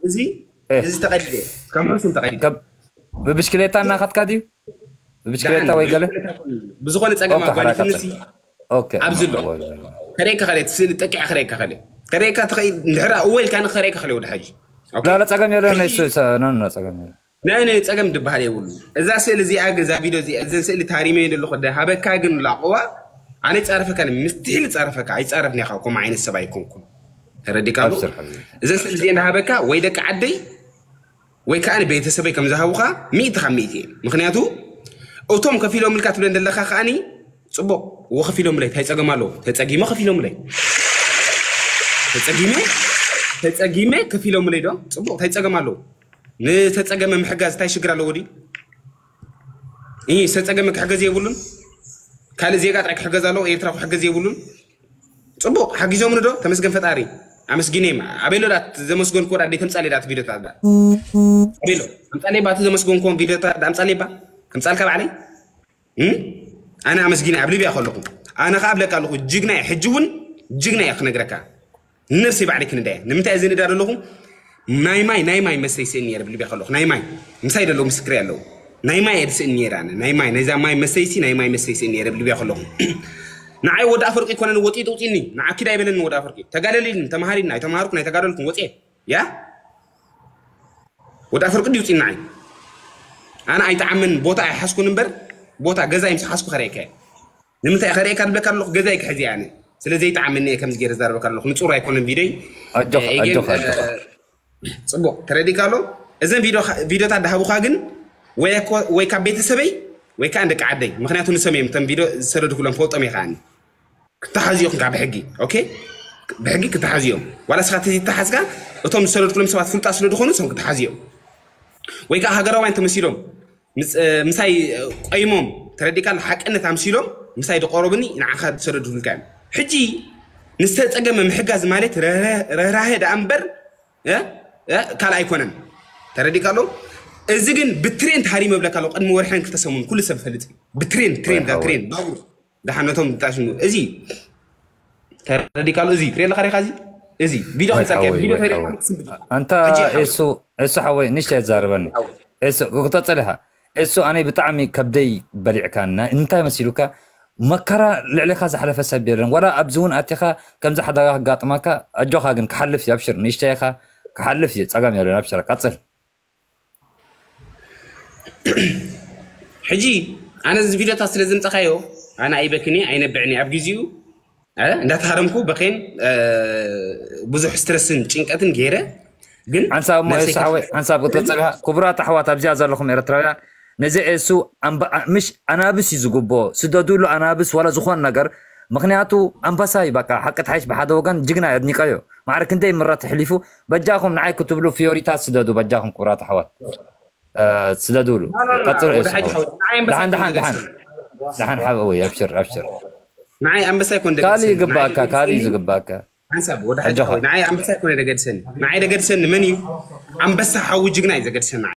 እዚ እዚ ተቐዲደ ከም ሕሱም ተቐዲደ። ብብሽክሌታ እናኸድካ ድዩ? ብብሽክሌታ ወይ ገለ? ብዝኾነ ጸገም ኣጓኒፍንሲ ኣብዚ ኣሎ። ከርእየካ ከለ እቲ ስእሊ ጠቂዐ ከርእየካ ከለ ከርእየካ ትኽእል እንድሕር እወ ኢልካ ንኸርእየካ ከለ ወዲ ሓጂ። ላለ ጸገም የለን። እሱ ጸገም የለን። ናይ ናይ ጸገም ድበሃል የብሉ። እዛ ስእሊ እዚኣ ገዛ ቪድዮ እዚኣ እዘን ስእሊ ታሪመ ዘለኹ ደ ሃበካ ግን ላቕዋ ኣነ ጻረፈካ ምስትሒል ጻረፈካ ኣይጻረፍኒ ኢኻ። ኮም ዓይነት ሰብ ኣይኮንኩን። ተረዲካ ኣሎ። እዘን ስእሊ እዚኣ ሃበካ ወይ ደቂ ዓደይ ወይ ከዓ ቤተሰበይ ከም ዝሃቡኻ ሚእቲ ካብ ሚእቲ እየ። ምክንያቱ እቶም ከፊሎምልካ ትብለ እንደለካ ከዓኒ ጽቡቕ ወከፊሎምለይ እንታይ ጸገም ኣለዎ? ተጸጊመ ከፊሎምለይ ተጸጊመ ተጸጊመ ከፊሎምለይ ዶ ጽቡቕ እንታይ ጸገም ኣለዎ? ንተጸገመ ምሕጋዝ እንታይ ሽግር ኣለዎ ድዩ? እ ዝተጸገመ ክሕገዝ የብሉን። ካልእ ዜጋ ጥራይ ክሕገዝ ኣለዎ። ኤርትራ ክሕገዝ የብሉን። ጽቡቕ ሓጊዞምኒ ዶ? ተመስገን ፈጣሪ ኣመስጊነዮም። ኣበይ ኣሎ ዳት ዘመስገንኩ ወዳ ደይ ተምጻለይ ዳት ቪዲዮታት ዳ ኣበይ ኣሎ? ኣምጻለይ ባቲ ዘመስገንኩዎም ቪዲዮታት ዳ ኣምጻለይ ባ ከምጻልካ ባዕለይ ኣነ ኣመስጊነ ኣብ ሊብያ ከለኹ ኣነ ከኣ ኣብለካ ኣለኹ ጅግና እየ። ሕጂ እውን ጅግና እየ ክነግረካ ንነብሰይ ባዕለይ ክንዳ እየ። ንምንታይ እዚ ንዳ ዘለኹ ናይ ማይ ናይ ማይ መስተይ ስእኒ እየ ብ ሊብያ ከለኹ ናይ ማይ ምሳይ ደለዉ ምስክር ኣለዉ። ናይ ማይ እየ ስእኒ እየ ኣነ ናይ ማይ ናይዛ ማይ መስተይሲ ናይ ማይ መስተይ ስእኒ እየ ብ ሊብያ ከለኹ ንዓይ ወዲ ኣፈርቂ ይኮነን ወፂ ተውፂኒ ንዓ ኪዳ ይበለኒ ወዲ ኣፈርቂ ተጋደሊኒ ተማሃሪኒ ኣይተማሃርኩ ናይ ተጋደልኩም ወፂ ያ ወዲ ኣፈርቂ ድዩ ውፂኒ ንዓይ ኣነ ኣይጠዓምን ቦታ ኣይሓዝኩን እምበር ቦታ ገዛ ምስ ሓዝኩ ከርእየካ እየ። ንምንታይ ከርእየካ ድብለካ ኣለኹ ገዛይ ክሕዚ ኣነ ስለ ዘይጠዓመኒ እየ ከምዚ ገይረ ዛረበካ ኣለኹ ንፁር ኣይኮነን ቪድዮይ ኣጆኻ ኣጆኻ ኣጆኻ ፅቡቅ ተረዲካ ኣሎ እዘን ቪዲዮታት ዳሃቡካ ግን ወይ ካብ ቤተሰበይ ወይ ከዓ ደቂ ዓደይ ምክንያቱ ንሶም እዮም ተን ቪድዮ ዝሰደድኩሎም ፈልጦም እየ ከዓኒ ክተሓዝዮ ክንካ ብሕጊ ኦኬ ብሕጊ ክተሓዝዮም ዋላ ስኻ ተዘይተሓዝካ እቶም ዝሰደድኩሎም ሰባት ፍሉጣት ስለ ዝኾኑ እሶም ክተሓዝዮም ወይ ከዓ ሃገራውያን ተመሲሎም ምሳይ ቆይሞም ተረዲካ ሓቅነት ኣምሲሎም ምሳይ ዝቆረቡኒ ንዓኻ ዝሰደድኩልካ እዮም ሕጂ ንዝተፀገመ ምሕጋዝ ማለት ርህራሄ ደኣ እምበር ካልእ ኣይኮነን ተረዲካ ኣሎ እዚ ግን ብትሬን ተሃሪመ ብለካ ኣሎ ቅድሚ ወርሕን ክልተ ሰሙን ኩሉ ሰብ ፈልጥ ብትሬን ትሬን ትሬን ባቡር ደሓነቶም ብጣሽ እዚ ተረዲካሉ እዚ ትሪኦ ኣለካ ሪካ እዚ እዚ ቪድዮ ከምፀልካ ቪድዮ ተሪካ ኣንታ እሱ እሱ ሓወይ ንሽተ የዛርበኒ እሱ ክተፀል ኢኻ እሱ ኣነ ብጣዕሚ ከብደይ በሊዕካ እንታይ መሲሉካ መከራ ልዕሊካ ዝሓለፈ ሰብ የለን ዋላ ኣብዚ እውን ኣቲኻ ከምዚ ሓደጋ ክጋጥመካ ኣጆኻ ግን ክሓልፍ እዩ ኣብሽር ንሽተ ኢኻ ክሓልፍ እዩ ፀገም የለን ኣብሽር ቀፅል ሕጂ ኣነ እዚ ቪድዮታት ስለ ዝምፀኻዮ ኣነ ኣይበክኒ ኣይነብዕኒ ኣብ ግዜኡ እንዳተሃረምኩ በኸን ብዙሕ ስትረስን ጭንቀትን ገይረ ግን ሓንሳብ እሞ ሓንሳብ ክትገልፀልካ ክቡራት ኣሕዋት ኣብዚኣ ዘለኹም ኤርትራውያን ነዚ ኤሱ ምሽ ኣናብስ እዩ ዝግብኦ ስደዱሉ ኣናብስ ዋላ ዝኾን ነገር ምክንያቱ ኣንበሳ እዩ በቃ ሓቂ ትሓይሽ ብሓደ ወገን ጅግና የድኒቀዮ ማዕረ ክንደይ ምረት ተሕሊፉ በጃኹም ንዓይ ክትብሉ ፊዮሪታ ስደዱ በጃኹም ክቡራት ኣሕዋት ስደዱሉ ቀፅሎ ደሓን ደሓን ደሓን ደሓን ሓበወይ ኣብሽር ኣብሽር ንዓይ ኣንበሳ ይኮን ካልእ ይግባእካ ካልእ እዩ ዝግባእካ ሓንሳብ ወደ ሓጂ ንዓይ ኣንበሳ ይኮነ ደገድሰኒ ንዓይ ደገድሰኒ መን እዩ ኣንበሳ ሓዊ ጅግና እዩ ዘገድሰኒ